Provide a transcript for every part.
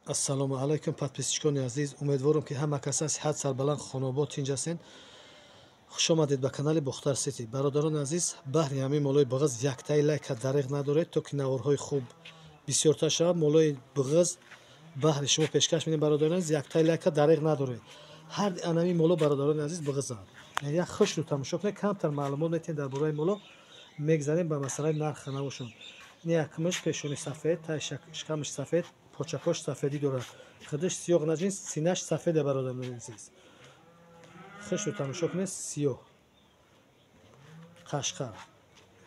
Ассалому алайкум, подписчикони азиз. Умедворам, ки ҳама каса сиҳат, сарбаланд, хонобод, тинҷ ҳастед. Хуш омадед ба канали Бохтар Сити. Бародарони азиз, баҳри ҳамин молои бағыз яктаи лайка дариғ надоред, то ки наворҳои хуб бисёртар шавад. Молои бағыз баҳри шумо пешкаш медем, бародарони азиз, яктаи лайка дариғ надоред. Ҳар анами моло, бародарони азиз, бағызанд. Як хушрӯ тамошо кунед, камтар маълумот метиҳем дар бораи моло, мегзарем ба масъалаи нархи навошон. Якмиш пешони сафед, таи шикамаш сафед, почакош сафедӣ дорад. Худаш сиёҳ наҷинс, синаш сафеде, бародарони азиз. Хушрӯ тамошо кунед, сиёҳ. Қашқа.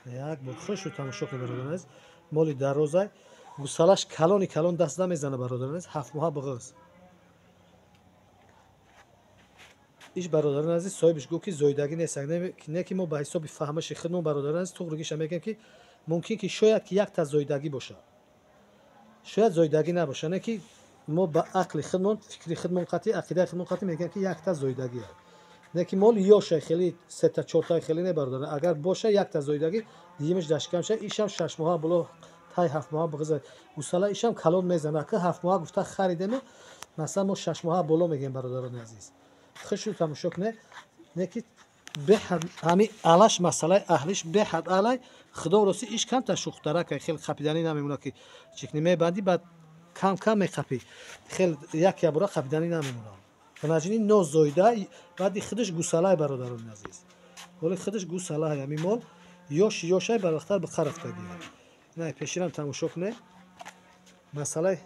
Як бор хушрӯ тамошо кунед, бародарони азиз. Моли дарозай, гусалаш калони калон даст намезана, бародарони азиз, 7 моҳа бағыз. Иш, бародарони азиз, соҳибаш гуфт, ки зоидагӣ нест, не ки мо ба ҳисоби фаҳмаши худмон, бародарони азиз, туғригиша мегӯем, ки мумкин ки шояд ки якта зоидагӣ бошад, шояд зоидагӣ набошад, не ки мо ба ақли худмон, фикри худмон қатъи, ақидаи худмон қатъи мегӯем, ки якта зоидагӣ аст. Не ки мол ёша хеле сета чорта хеле не, бародарон, агар боша якта зоидагӣ, дигимаш дашкам ша, ишам 6 моҳа боло, тай 7 моҳа бағыза. Гусала ишам калон мезана, ки 7 моҳа гуфта харидему, масалан мо 6 моҳа боло мегӯем, бародарони азиз. Хушрӯ тамошо кунед, не ки беҳад ҳами алаш, масъалаи аҳлиш беҳад алай. Худо рости, иш камтар шухтарак, хеле қапиданӣ намемонад, ки чикни мебандӣ, баъд кам кам меқапӣ, хел як ябора қапиданӣ намемонад. Наҷини нозоида, баъди худаш гусалай, бародарони азиз, воли худаш гусалай, ҳами мол ёш ёшай, барвақтар биқа рафтагӣ. На пеширам тамошо кунед, масъалаи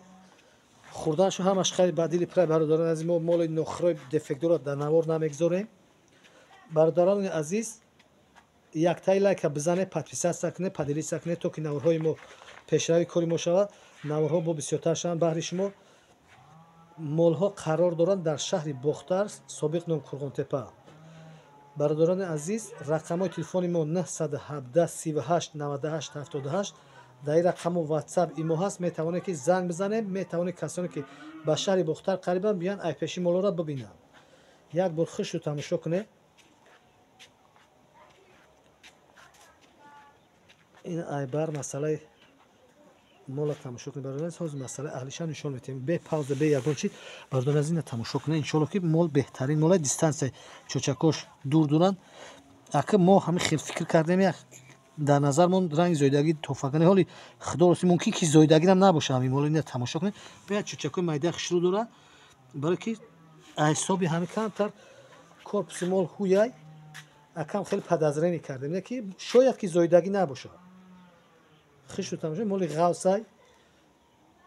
хӯрданашо ҳамаш хайр ба дили пирай, бародарони азиз. Мо моли нохирои дефектдорро дар навор намегзорем. Бародарони азиз, яктаи лайка бизанед, подписаться кунед, поделиться кунед, то ки наворҳои мо пешрави кори мо шавад, наворҳо бо бисёртар шаванд баҳри шумо. Молҳо қарор доранд дар шаҳри Бохтар, собиқ ном Қурғонтепа. Бародарони азиз, рақамҳои телефони мо 917 38 98 78. Дар ин рақаму ватсап имо ҳаст, метавонед ки занг бизанед, метавонед касоне ки ба шаҳри Бохтар қарибанд, биёянд, айпеши молоро бибинанд. Як бор хушрӯ тамошо кунед. Ин айбар масъалаи мола тамошо кунед, бародарон азиз. Ҳозир масъалаи аҳлиша нишон медиҳем, бе пауза, бе ягон чи, бародарон азиз, ина тамошо кунед. Иншоалло ки мол беҳтарин молай, дистанция чочакош дур дуранд. Ака мо ҳамин хел фикр кардем, як дар назармон ранги зоидагӣ тофакани, ҳоли худо рости мумкин ки зоидагирам набошад ҳамин мол. Ина тамошо кунед, беяд чочакои майдаи хушрӯ дорад, барое ки ҳисоби ҳамин камтар корпуси мол ҳуяй, акам хеле подозрение кардем, не ки шояд ки зоидагӣ набошад. Хушрӯ тамошо, моли ғавсай,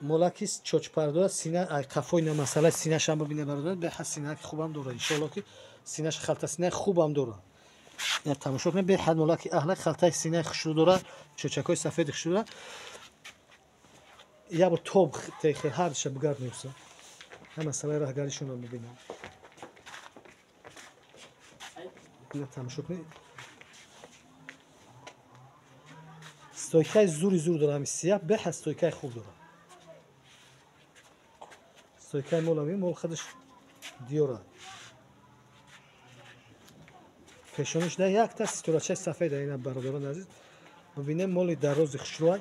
молаки чочпардора, сина ай қафои на масъалаи синашам бибинед, бародар, беҳад синаки хубам дорад. Иншоалло ки синаш халта синаи хубам дорад. Ина тамошо кунед, беҳад молаки аҳла, халтаи синаи хушрӯ дорад, чочакҳои сафеди хушрӯ дорад. Як бор тоб техе ҳардуша бигарднуса, ҳа масъалаи раҳгаришонро бибинам. Ина тамошо кунед, стойкаи зури зур дорад, ҳами сияҳ беҳад стойкаи хуб дорад. Стойкаи мол ҳами мол худаш диёрад. Пешониш да якта ситорачаи сафеда. Ина, бародарони азиз, бибинем, моли дарози хушрӯай.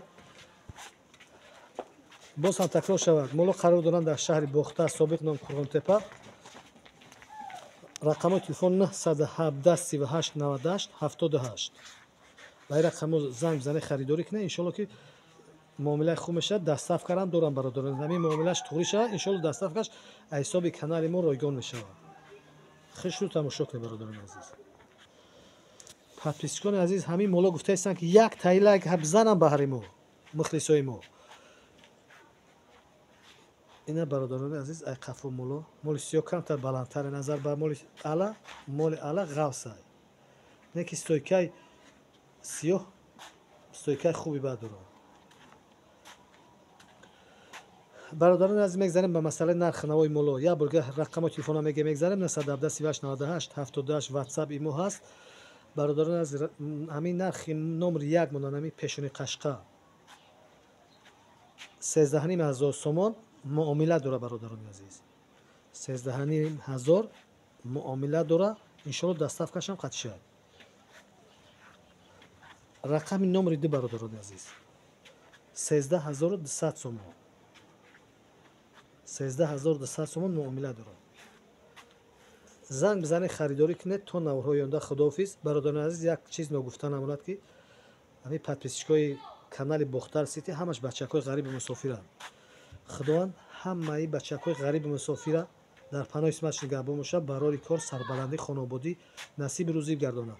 Боз ҳам такрор шавад, моло қарор доранд дар шаҳри Бохтар, собиқ ном Қурғонтепа. Рақамҳои телефон 917 38 98 78. Ба ин рақамҳо занг бизанед, харидорӣ кунед, иншоалло ки муомилаи хуб мешавад. Доставкарам дорам, бародарон, ҳамин муомилааш туғрӣ шавад, иншоалло доставкаш аз ҳисоби канали мо ройгон мешавад. Хушрӯ тамошо кунед, бародарони азиз. Подписчикони азиз, ҳамин моло гуфтаистанд, ки як таи лайк бизанам баҳри мо, мухлисои мо. Ина, бародарони азиз, ай қафо моло, моли сиёҳ камтар баландтаре назар ба моли ала, моли ала ғавсай, не ки стойкаи сиёҳ стойкаи хуби бад дорад. Бародарони азиз, мегзарем ба масъалаи нархи навои моло. Як борга рақамҳои телефона мегем, мегзарем: 917 38 98 78, ватсап имо ҳаст. Бародарони азиз, ҳамин нархи номри як монанд, ҳамин пешони қашқа 13,5 ҳазор сомон муомила дора, бародарони азиз, 13,5 ҳазор муомила дора, иншоалло доставкашам қатъ шавад. Рақами номри ду, бародарони азиз, 13,200 сомон. 13 200 сомон муомила дорад. Занг бизанед, харидорӣ кунед. То наворҳои оянда, худоҳофиз. Бародарони азиз, як чиз ногуфта намонад, ки ҳамин подписчикои канали Бохтар Сити ҳамаш бачакҳои ғариби мусофиранд. Худованд ҳамаи бачакҳои ғариби мусофира дар паноҳи исматаш нигаҳбон бошад, барори кор, сарбаландӣ, хонободӣ насиби рӯзӣ гардонад,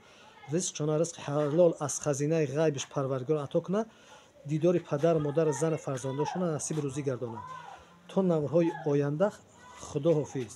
ризқшона ризқи ҳалол аз хазинаи ғайбиш Парвардигор ато кунад, дидори падару модару зану фарзандошона насиби рӯзӣ гардонад. То наворҳои оянда, худоҳофиз.